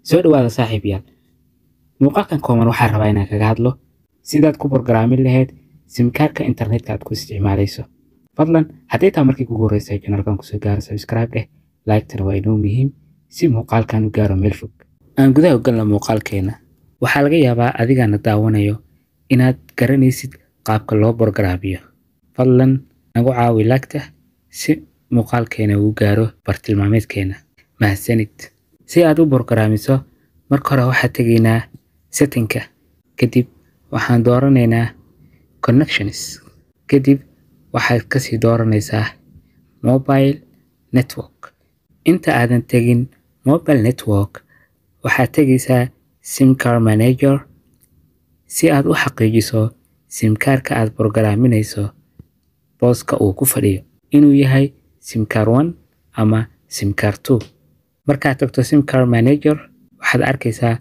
Soo dhawaada saaxiibayaal. Muuqaalkan kooban waxaan rabaa inaan kaga hadlo sidaad ku borgaraamin lahayd simkaarka internetka aad ku isticmaalayso. Fadlan haddii taa markii kugu horreysay channelkan kusoo gaaro, subscribe dheh, like-tana waa inoo muhiim si muuqaalkan u gaaro meel fog. Aan gudaha u galna muuqaalkeena. Waxaa laga yaabaa adigana daawanayo inaad garanaysid qaabka loo borgaraamiyo. Fadlan nagu caawi like-ta si muuqaalkeena uu gaaro bartilmaameedkeena. Mahadsanid. Si aad u borgaraamiso, marka hore waxaad tegaynaa settingka, kadib waxaan dooranaynaa connections, kadib waxaad kasii dooranaysaa mobile network. Inta aadan tegin mobile network, waxaad tegaysaa SIM card manager si aad u xaqiijiso simkaarka aad borgaraaminayso booska uu ku fadhiyo inuu yahay SIM card 1 ama SIM card 2. Markaad tagto SIM card manager, waxaad arkaysaa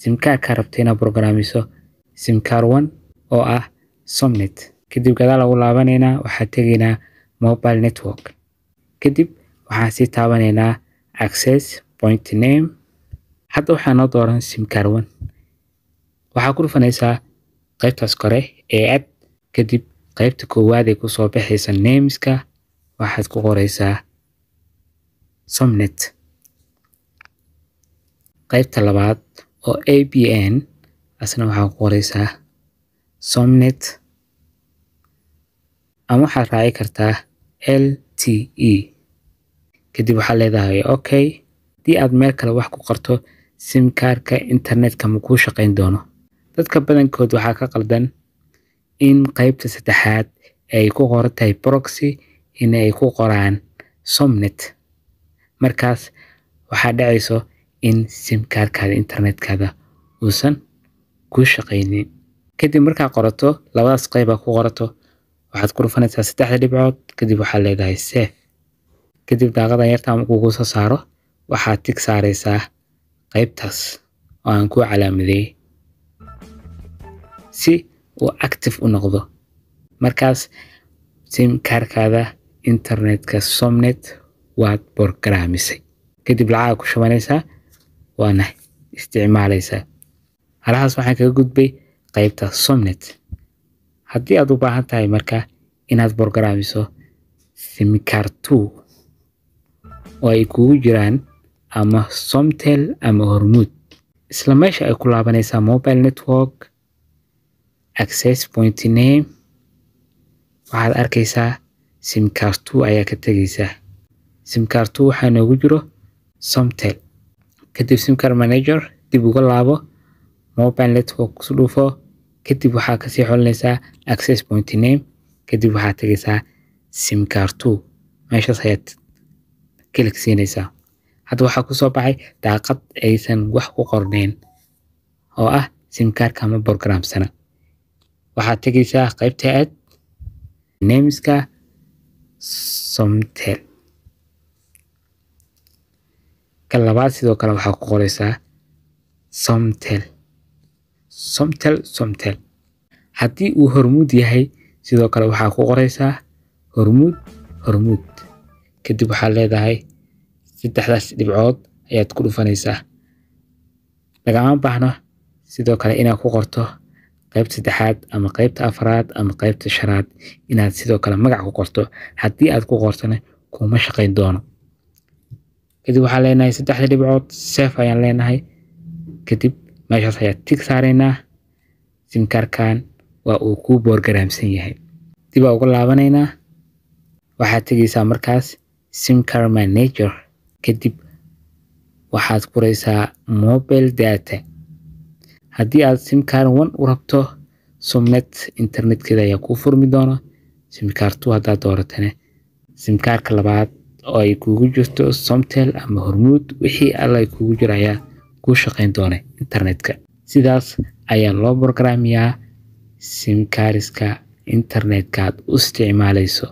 simkaarka rabta inaad borgaraamiso, SIM card 1 oo ah Somnet. Kadib gadaal ugu laabanaynaa, waxaad tegaynaa mobile network, kadib waxaan sii taabanaynaa access point name. Hadda waxaa noo dooran SIM card 1. Waxaa ku dhufanaysaa qaybtaas kore ee add, kadib qaybta koowaad ee kusoo baxaysa nameska waxaad ku qoraysaa Somnet. Qaybta labaad oo APN asna waxaa ku qoraysaa Somnet, ama waxaad raaci kartaa LTE. Kadib waxaad leedahay okay. Haddii aad meel kale wax ku qorto, simkaarka internetka ma kuu shaqayn doono. Dadka badankood waxaa ka qaldan in qaybta saddexaad ay ku qoran tahay proxy in ay ku qoraan Somnet. Markaas waxaa dhacayso in simkaarkaada internetkaada uusan kuu shaqaynin. Kadib markaa qorato labadaas qayb ku qorato, waxaad ku dhufanaysaa saddexda dhibcood, kadib waxaad leedahay save. Kadib daaqadan yarta markuu kuu soo saaro, waxaad tick saaraysaa qaybtaas oo aan kuu calaamadeeyey si uu active u noqdo. Markaas simkaarkaada internetka Somnet waad borgaraamisay. Kadib lacag ku shubanaysaa, waana isticmaalaysaa. Halahaas waxaan kaga gudbay qaybta Somnet. Haddii aad u baahan tahay marka inaad borgaraamiso SIM card 2 oo ay kugu jiraan ama Somtel ama Hormuud, isla meesha ay ku laabanaysaa, mobile network, access point name, waxaad arkaysaa SIM card 2 ayaa ka tegaysaa. SIM card 2 waxaa noogu jiro Somtel. Kadib SIM card manager dib uga laabo, mobile network ku dhufo, kadib waxaa kasii xolinaysaa access point name, kadib waxaad tegaysaa SIM card 2, meeshaas ayaad click siinaysaa. Hadda waxaa kusoo baxay daaqad aysan wax ku qornayn oo ah simkaarka ma borgaraamsana. Waxaad tegaysaa qaybta add, nameska Somtel. Ka labaad sidoo kale waxaa ku qoraysaa Somtel, Somtel, Somtel. Haddii uu Hormuud yahay, sidoo kale waxaa ku qoraysaa Hormuud, Hormuud. Kadib waxaad leedahay saddexdaas dhibcood ayaad ku dhufanaysaa. Lagama baahno sidoo kale inaad ku qorto qaybta saddexaad ama qaybta afraad ama qaybta shanaad inaad sidoo kale magac ku qorto. Haddii aad ku qortona, kuma shaqayn doono. Kadib waxaan leenahay saddexda dhibcood, save ayaan leenahay. Kadib meeshaas ayaa tick saaraynaa. Simkaarkan waa uu kuu boorgaraamsan yahay. Dib aa uga laabanaynaa. Waxaad tegaysaa markaas SIM card manager, kadib waxaad furaysaa mobile data. Haddii aad SIM card 1 u rabto, Somnet internetkeeda ayaa kuu furmi doona. SIM card 2 haddaad dooratane, simkaarka labaad oo ay kugu jirto Somtel ama Hormuud, wixii alla ay kugu jira ayaa kuu shaqayn doona internetka. Sidaas ayaa loo borgaraamiyaa simkaariska internetka aad u isticmaalayso.